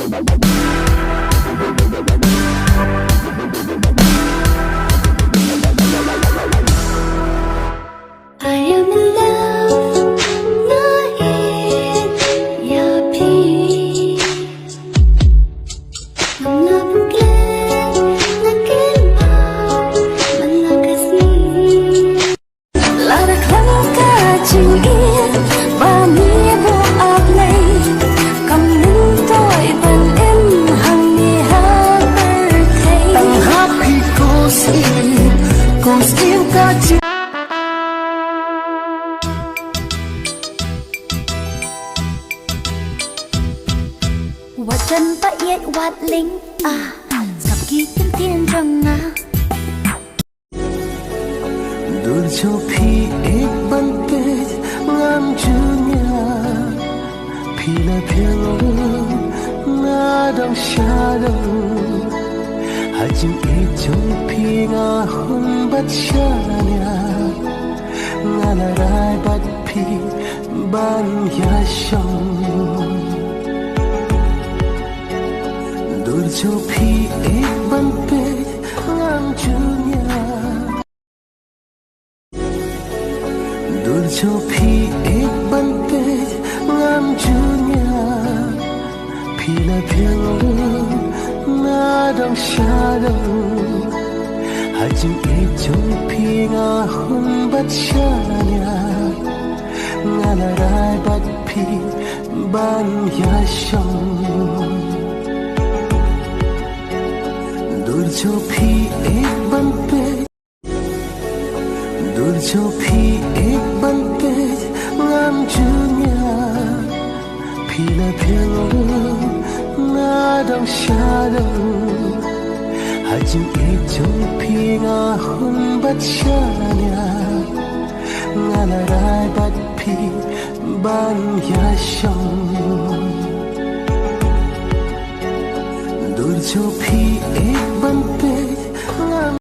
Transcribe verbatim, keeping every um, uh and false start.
I am in love, nga ïeit ïa phi. Ngam lah puklet, nga kynmaw man la ka sngi. Lada khlem ka jingïeit ba ngi buh, A Blei, kam myntoi ban im hangne ha pyrthei. Tang ha phi ko Syiem, ko Syiem ka jing Wat jan ba ïeit wat ling, ah, sngap ki ktien jong nga. Dur jong phi ïeit ban peit ngam ju ngiah. Phi la phiang ruh nga dang sha dang. Ha jingïeit jong phi nga hun bad shaniah. Nga la rai bad phi ban ïashong. Dur jong phi ïeit ban peit ngam ju ngiah. Dur jong phi ïeit ban peit ngam ju ngiah. Phi la phiang ruh nga dang sha dang. Ha jingïeit jong phi nga hun bad shaniah. Nga la rai bad phi ban ïashong. Dur jong phi ïeit ban peit. Dur jong phi ïeit ban peit ngam ju ngiah. Phi la phiang ruh nga dang sha dang. Ha jingïeit jong phi nga hun bad shaniah. Nga la rai bad phi ban ïashong. Dur jong phi ïeit ban peit